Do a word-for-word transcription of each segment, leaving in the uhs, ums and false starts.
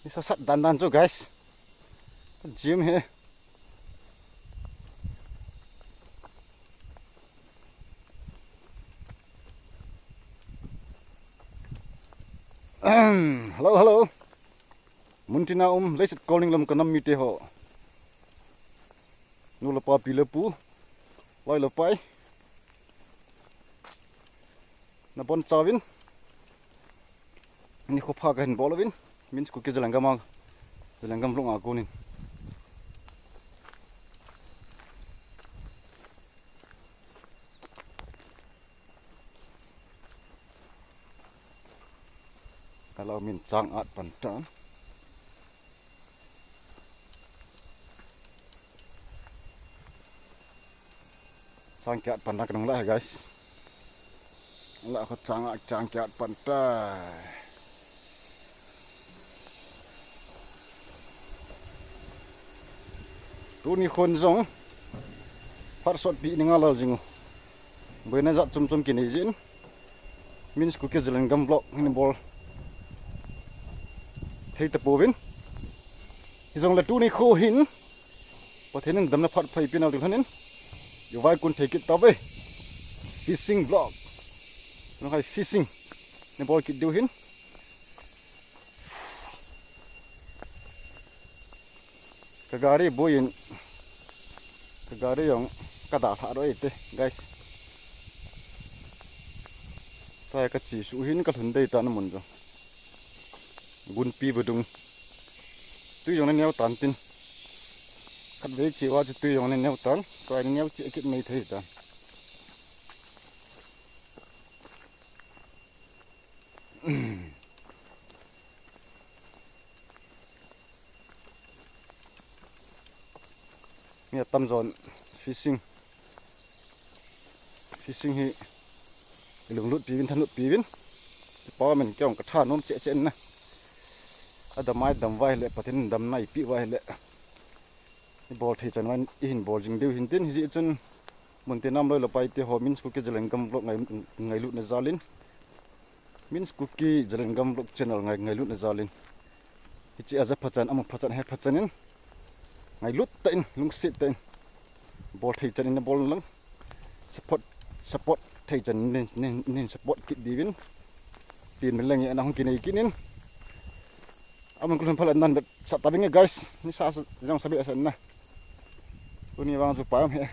Ni sa sat dan dan chu, guys. Gym hi. Hello, hello. Muntina um, leiset kolning lam kanam mite ho. Nu le pa, pi le pu, loi le pai. Nabonchauvin. Nikho pha kahin bol uvin. Min Kuki Zalengam a, Zalengam vlog a konin. Hello, min chang at pan tan. Chang kiat pan na kanung la, guys. La kho chang a chang kiat pan ta. Tuni khon jong phat sot pi ni nga lal jing u. Boina jat chom chom kinei jin. Min Kuki Zalengam vlog hin bol thei tapouvin. Hijongle tuni kho hin Pathen in damna phat pha eipeh nau ti lhonin, i vaikun thei kit tauve. Fishing vlog. Nang hai fishing ni bol kit diu hin. Ka gari buiyin, ka gari jong ka dalha doh e te, guys. Tua ka chesuh hin ka lhun dei tan amun jong. Gunpi vadung. Tui jong na neo tan tin. Khatvei che uva chu tui jong na neo tan. Tua na neo che kit mai thei tan. Mi atamjon fishing. Fishing hi ilunglut piuvin, thanlut piuvin. Kipa min kei jong ka thanom cheh cheh na. Adam ai dam uva ahile, Pathen in damna eipeh uva ahile. I bol thei chan uva, i hin bol jing diu hin tin, hijeh chun Muntina um loi le pai te ho, Min Kuki Zalengam vlog ngai, ngailutna jalin. Min Kuki Zalengam vlog channel ngai, ngailutna jalin. Hiche a ja pha chan, amu pha chan, he pha chan in. Ngailut tah in, lungset tah in. Bol thei chan in nabol lang. Support, support thei chan in, nin, nin, nin support kit diuvin. Tin min lang e na hung kinei kit in. Amun ka lhun phat le nan vetsah tavinge guys. Nisa sa, jong sa be sa na. Tuni vang chu pa um he.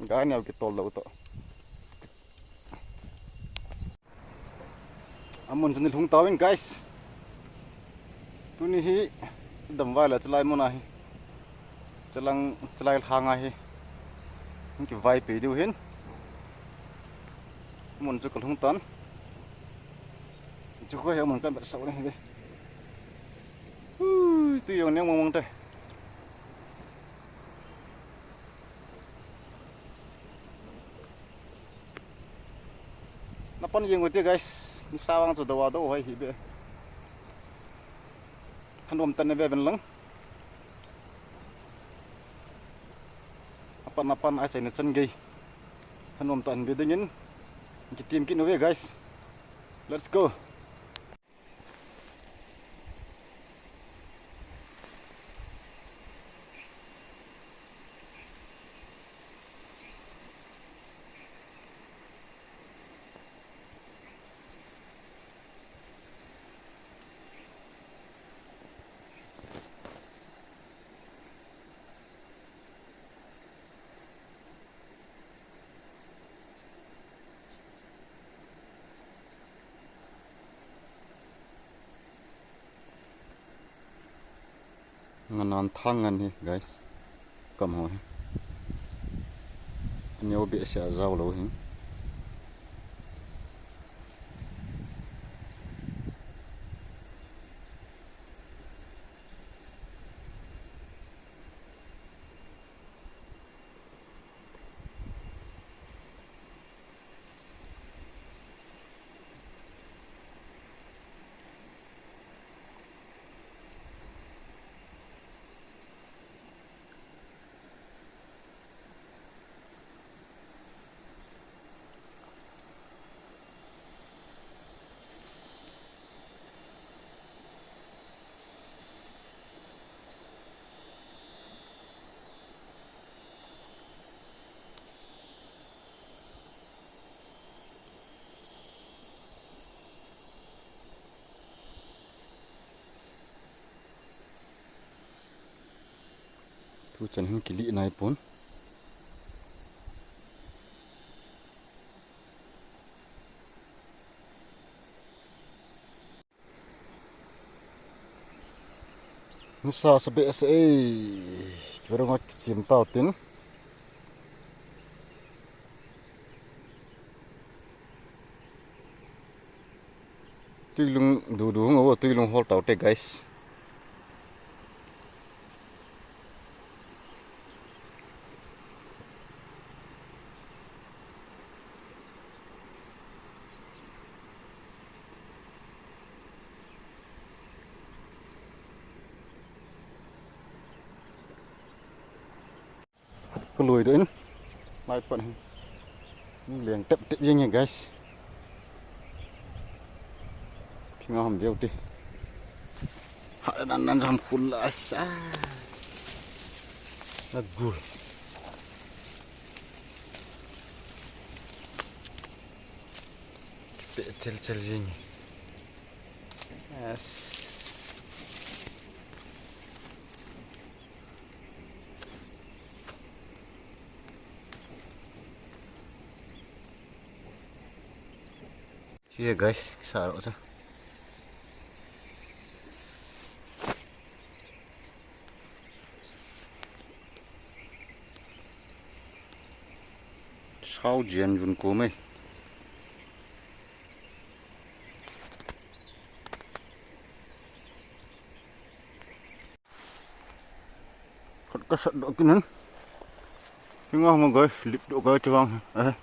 Ga neo kitol lou toh. Amun chu ni lhung tauvin guys. Tuni hi dam vai la chalai mun a hi. Chalang, chalai lhang a hi. Hung kivaipi diu hin. Amun chu ka lhung tan. Chu kho hi amun kan vetsah u ni hi ve. Ui, tui jong neo mong mong te. Na pan jeng u te guys. Nisa vang chu dou a dou hoi hi be. Thanom tah in ve ven lang. Apan apan a chaina chan gei. Thanom tah in ve dingin. Kitim kit u ve guys. Let's go. Ngan an thang ngan hi, guys. Kam ho hi. Neo be sia jao lou hi. Tuchan hin kili nai pon. Nisa sa behseh e, kibarong a kichim tau tin. Tuilung dudu hung o, tuilung hol tau te, guys. Ka lui doh in. Lai pan hin. Leng tep tep jeng e, guys. Phinga ham veu ti. Ha, nan, nan ham khul la sa. Na gul. Pe chel chel jeng e. Yes. Here, guys, kisa ro cha. Sao jian jun ko mai. Khat ka sat doh kit in. Phinga hung, guys, lip doh ka ti vang. Eh.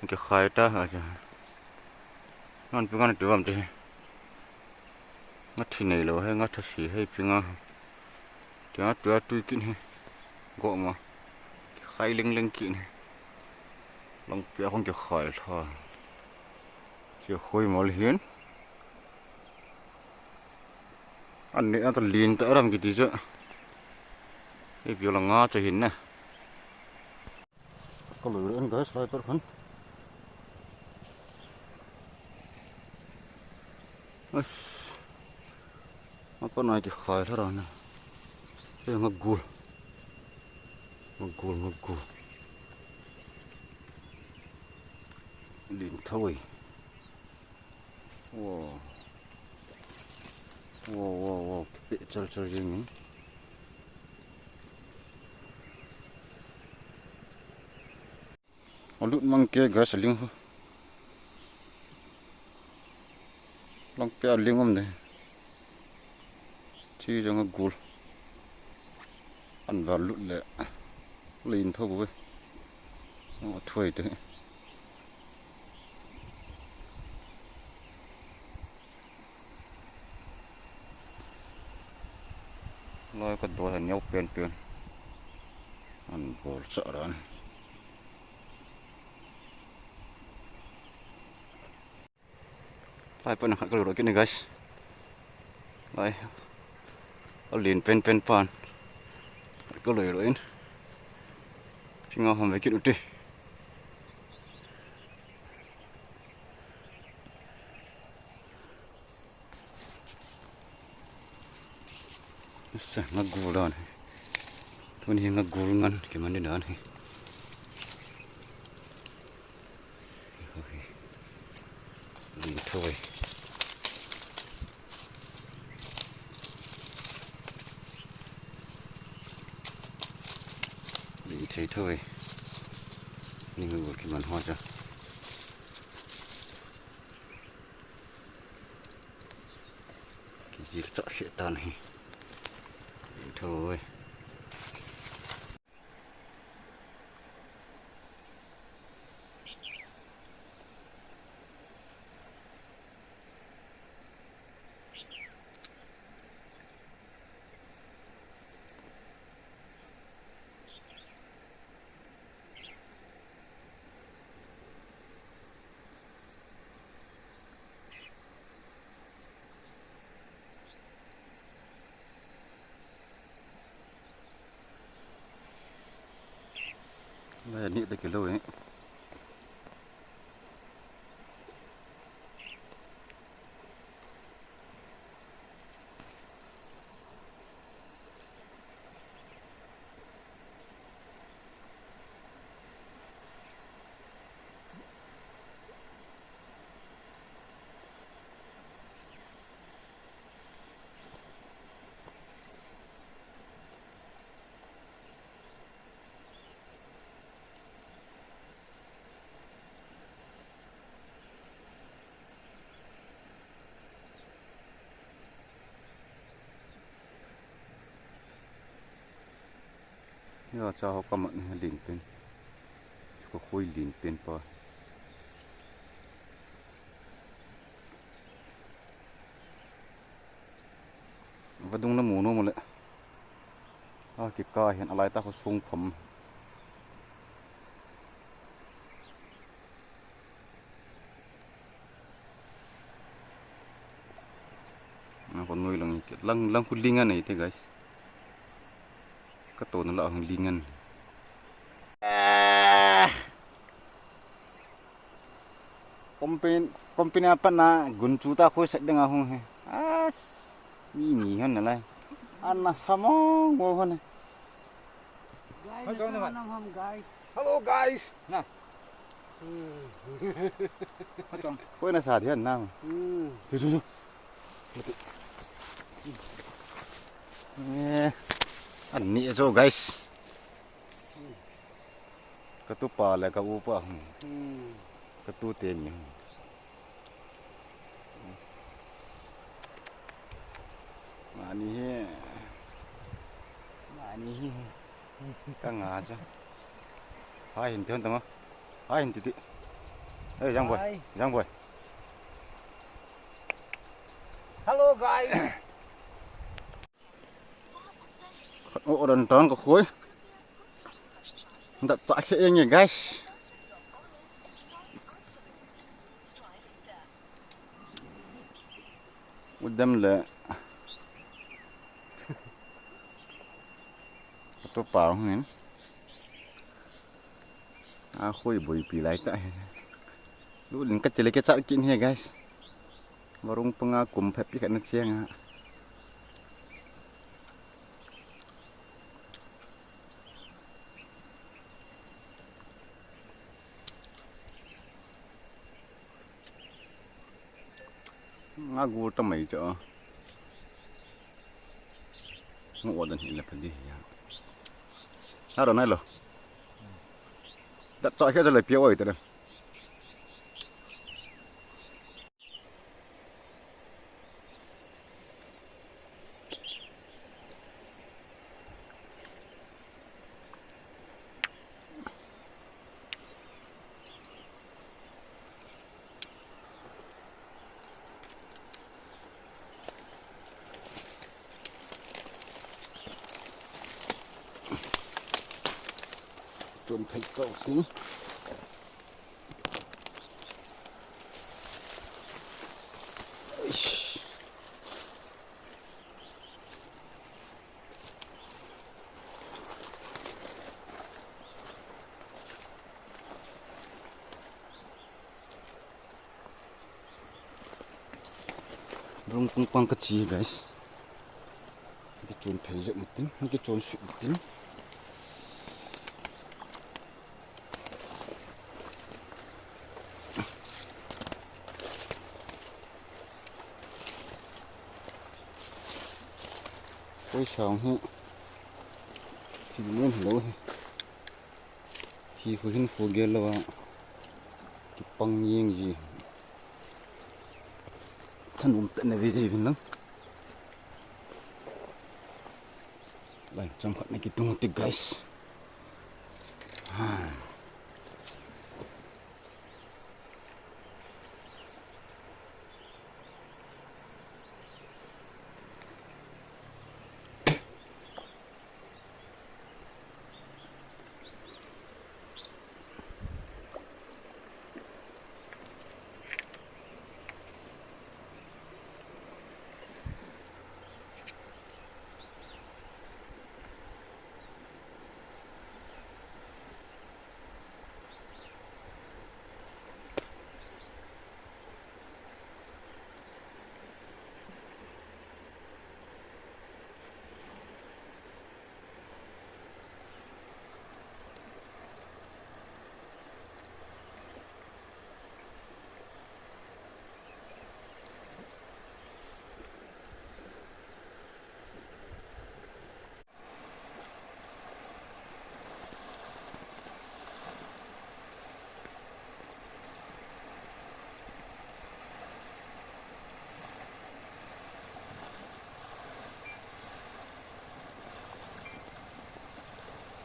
Kikhai ta ha cha. Ngan phinga na ti vam te. Nga thi nei lou he, nga tha si he phinga. Tia tua tui kit he. Go ma. Kikhai leng leng kit he. Long pia hung kikhai tha. Chi khoi mol hin. An ni ata lin ta ram kiti chu. Ei pio la nga chu hin na. Ka lui en, guys, lai per khan. As. Apa nai kikhai tha ra na. Ei nga gul. Nga gul, nga gul. Lin tha e. Wow. Wow, wow, wow. Pe chal chal jing. Alut mang ke, guys, aling ho. Lang pe aling um de. Chi jong a gul. An va lut le. Lin tho ko ve. Thuai te. Lai ka doi han neo pen pen. An bol cha ran. Lai pan khat ka lui doh kit ni, guys. Lai. Alin pen pen pan. Ka lui doh in. Phinga ham ve kit u ti. Sa nga gul dan hi. Tuni hi nga gul ngan kiman ni dan hi. Lin tho e. Lin thei tho e. Ni nga gul kiman ho cha. Kijil chah hih tan hi. Tho e. Lai ni te kilo e. Acha ho kamat ni lin pen. Ka khoi lin pen pa. Vadung na mu nom le. A kikah hin alai tah khu sung pham. Ako noi lang, lang, lang khu lingan nei te, guys. Ka to na la hung lingan. Company, company apa na gun chu ta khoi sek ding a hung he. As, mi ni hon na lai. Ana samong wo hon. Guys, Hello, guys. Hello, guys. Na. Koi na sa dian na. Hmm. Tu, tu, tu. Eh, ani ajo, guys. Ka tupa le ka upa. Hmm. Ka tute ni. Mani hi. Mani hi. Ka nga cha. Hai hin te hon tama. Hai hin titi. Hey, young boy. Hai. Young boy. Hello, guys. Khat o ran tang ka khoi. Dat ta khe eng e, guys. Udem le. Atu pau hin. A khoi boipi lai ta. Lu lin ka chele ke char kin he, guys. Varung panga kum phet pi khat na chiang a. Nga gu ta mai cha. Ngo dan hi la padi ya. Aro nai lo. Dat to khe to le pia oi ta. Chun thei kau tin. Eish. Rung pung pang ka chi, guys. Ki chun phei jep mutin, ki chun sut mutin. Koi sang hi. Thi nen lo hi. Thi khu hin khu gel lo a. Kipang jing ji. Thanum tah na ve ji vin lang. Lai chomkhat na kitung ti, guys. Ha.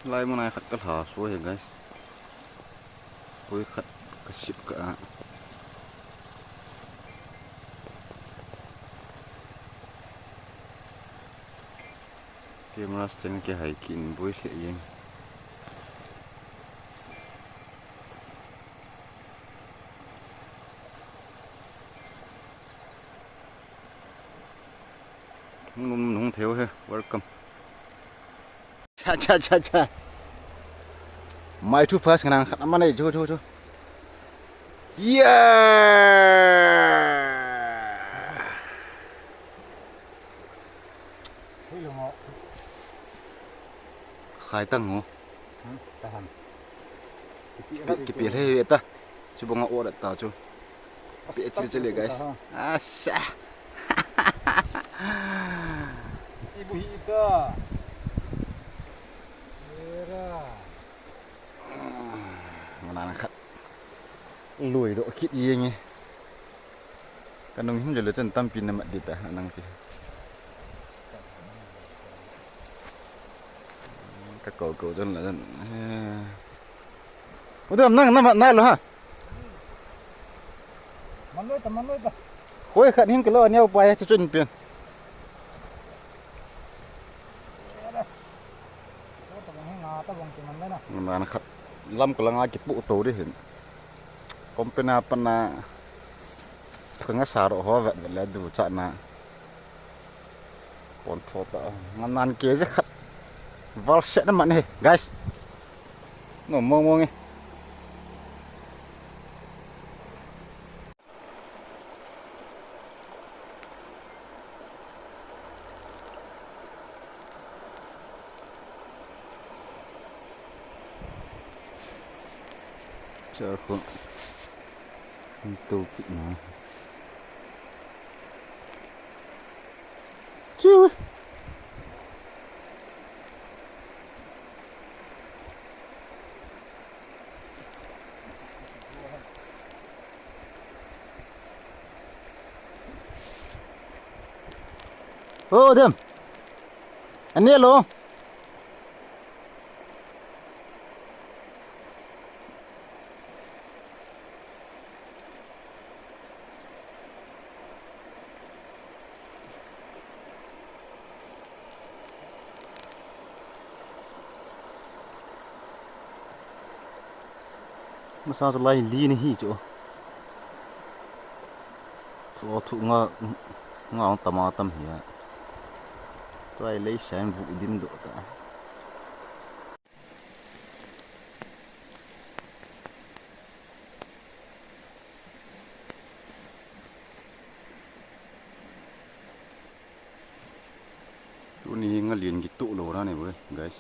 Lai mun a khat ka lha suh hi, guys. Koi khat ka sip ka a. Camera stand kihai kit in boi lheh jeng. Hung nom nung thei u hi, welcome. Cha, cha, cha, cha. Mai thu pas ngan khat ama nei, chu, chu, chu. Yeah! Khai tang ho. Hmm, tahan. Kipi, kipi le ta. Chu bang a order ta chu. Pi chil chil le, guys. Asa. Ibu hi ta. Era. Ngan khat. Lui doh kit jeng e. Ka nung him jole chun tampi na mat di ta, nang ti. Ka ko ko chun la chun. Eh. Udam nang na mat na lo ha. Manloi ta, manloi ta. Hoi khat hin kilo aneo pa ya chu chun pin. Ngan khat lam ka langa kipu to di hin. Company a pana thanga sa ro ho vet vet le du cha na. Pon tho ta. Ngan nan ke je khat. Val set na man he, guys. No mong mong e. Cha khu. Ni to kit na. Chiu. Oh, dem. Ani lo. Masa chu lai li ni hi chu. Thu, thu nga, nga ong tama tam hi a. Tua i lei sang vu dim do ta. Tuni hi nga lian kituh lou na ni boi, guys.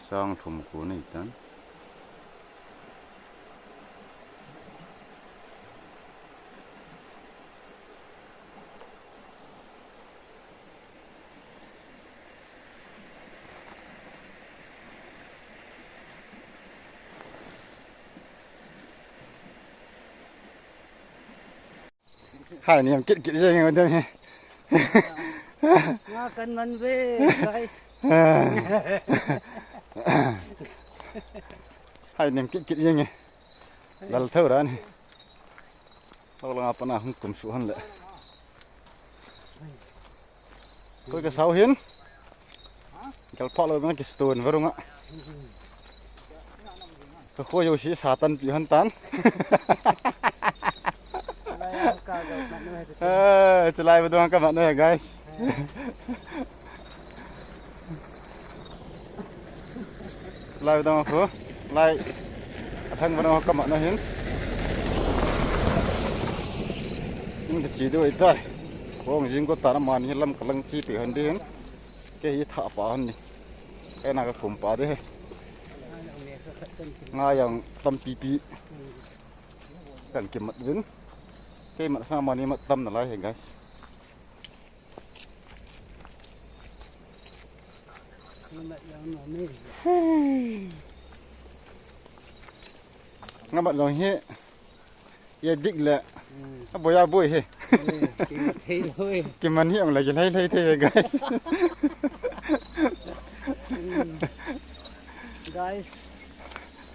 Sang thum ko nei tan. Hai nem kit kit jeng e dem hi. Nga kan man ve, guys. Hai nem kit kit jeng e. Lal thau ra ni. Lo langa pana hung kum su han le. Koi ka sau hin. Gal pha lo bang ki stone varunga. Ka kho yo si satan pi han tan. Eh, chalai ba dong ka mat no, guys. Lai dong khu, lai athang vana ho kama na hin. In ka chi du itai. Kong jing ko tana mani lam kalang chi pi han di hin. Ke hi tha pa han ni. Ke na ka kum pa de. Nga yang tam pi pi. Kan kimat vin. Ke mat sa mani mat tam na lai he, guys. Nga mat jong hi, ya dik le, Hmm. A boi a boi he. Eh, kiman thei lou e. Kiman hi ong la kilai lai thei he, guys. Hmm. Guys.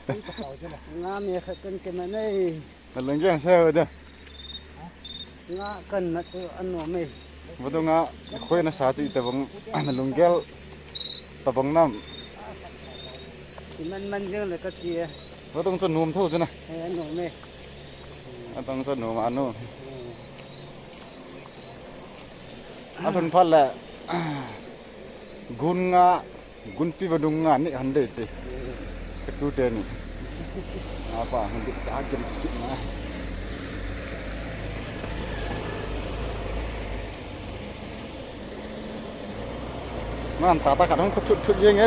Nga me khat kan kiman e. Na lunggel sa ho da. Nga kan na chu anom e. Vadung a khoi na sa chu itobang na lunggel tobang nam. Kiman man jeng le kati e. Vadung chu nom tho chu na. Eh, anom e. Adang chu nom a nom. Hmm. Alhun phat le. Gun nga, gunpi vadung nga ni han dei ti. Katu teni. Apa, han dei ta kin kit na. Nan tata khat hung khut thut thut jeng e.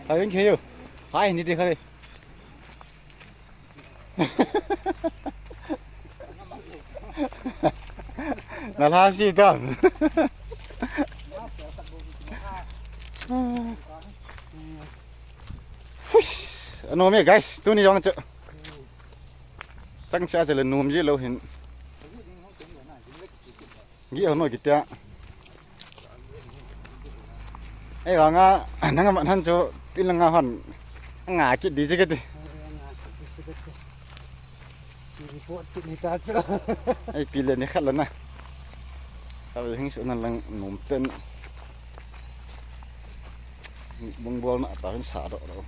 Hai, hing khe yo. Hai, ni de khai. Na la si tam. Hush. Anom e, guys, tuni jong chu. Chang cha cha le nom ji lou hin. Gi ho no gi tia. Ei, wa nga, nang ma han chu, pin la nga han. Nga kit di ji kit di. Report kit ni ta chu. Ei, pi le ni khat la na. Ka hing su nan lang nom ten. Bong bol na ta hin sa do do.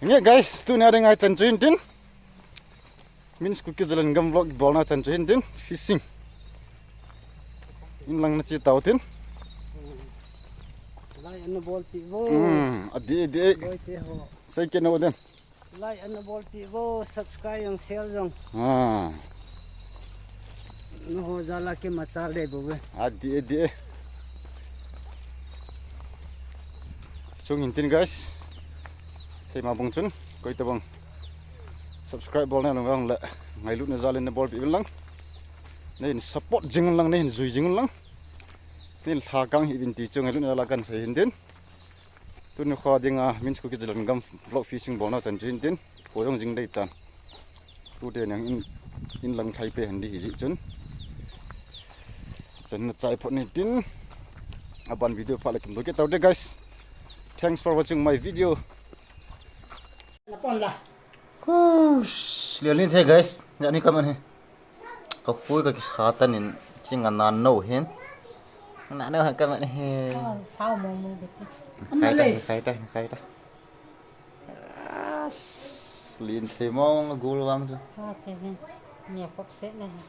Nge guys, tuni a ding a chan chu hin tin. Min's Kuki Zalengam vlog bolna chan chu hin tin, fishing. In lang na chi tau tin. Like ana bolpeh vo. Hmm, adi, adi. Loi te ho. Sei kit no den. Like ana bolpeh vo, subscribe jong, share jong. Ah. Nangho jal a kimachal deh bou ve. Adi, adi. Chung hin tin guys. Thei ma bang chun, koi tabang. Subscribe bol na lung le, ngailutna jal in na bolpeh uvin lang. Neihin support jing un lang, neihin jui jing un lang. Neihin lhakang hih uvin ti chu ngailutna jal a kan sei hin tin. Tuni kho ding a, Min's Kuki Zalengam vlog fishing bolna chan chu hin tin. Kho jong jing dei tan. Tute nang in, in lang thai pe han di hi chun. Chan na chai phot ni tin. Aban video pha le kim do ke tau de guys. Thanks for watching my video. Napon la. Hush, lian lin thei guys. Nya ni kaman he. Ka pui ka kisa tan in ching a nan no hin. Na no han kaman he. Oh, sao mo mo bete. Khai ta, khai ta, khai ta. Ah, lin thei mo nga gul wang chu. Ah, che hin. Nya kop se na he.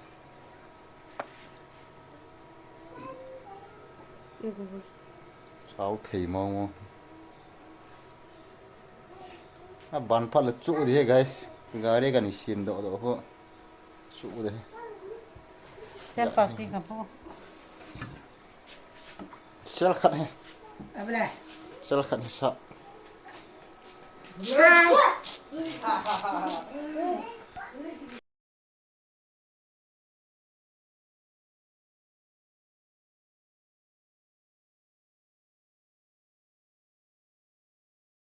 Sao thei mo mo. Aban phat le chu di he guys. Gari kan i sim do do ho. Chu de. Sel pa si ka pu. Sel khat he. Able. Sel khat he sa.